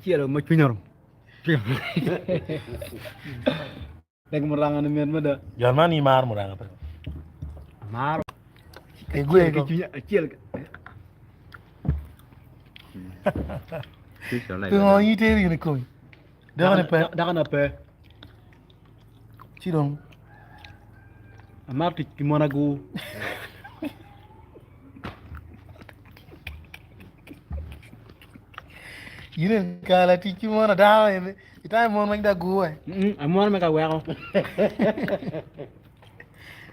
Acelo ma cwinya rom. Dek muranga ni mit mada. Jon man in imaro muranga pe? Amaro. Igwe Acel ki cwinya acel. Pingo in itero gin i komi? Dakoni pe. Dakona pe. Ci dong. Amaro tic ki mon agur. In en kala tic ki mon adano en itamo mon weng dong agur eh. Amon me ka weko.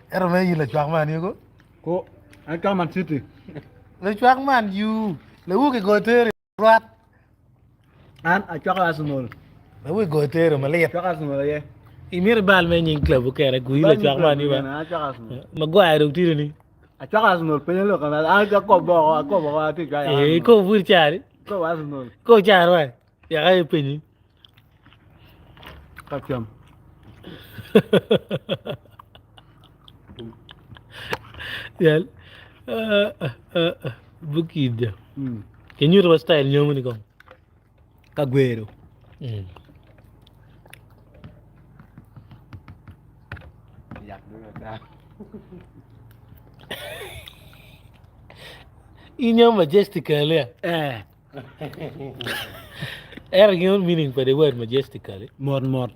Ento me in lacwak man ko? Ko, acwak man city. Lacwak man yu, lawu ki goyo teri rwat. An acwako Arsenal. Lawu ki goyo teri malit. Acwako Arsenal aye. Imito ibal me nying club okene kuyi lacwak man ni ba. Maguire dong tye ni. Acwako Arsenal penyo lok an akobo oko akobo oko atye cwalo Arsenal. Ikobo pud cari. Akobo Arsenal. Ikobo cari wa. Yaka aye penyi. Ka cam. Yal. Bukidja. Inyuto wa style nyomo ni kong. Ka gwero. Mm. Inyo majestically. Eh. Ento gin meaning pa the word majestically. Mot mot.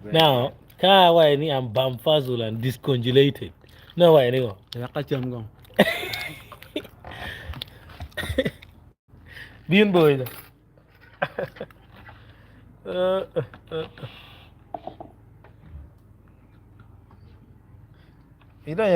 Now, ka awaco ni I'm bamfuzzled and discongelated, nongo awaco ni ngo? Wek acam kong. Bin boy. Idonyo.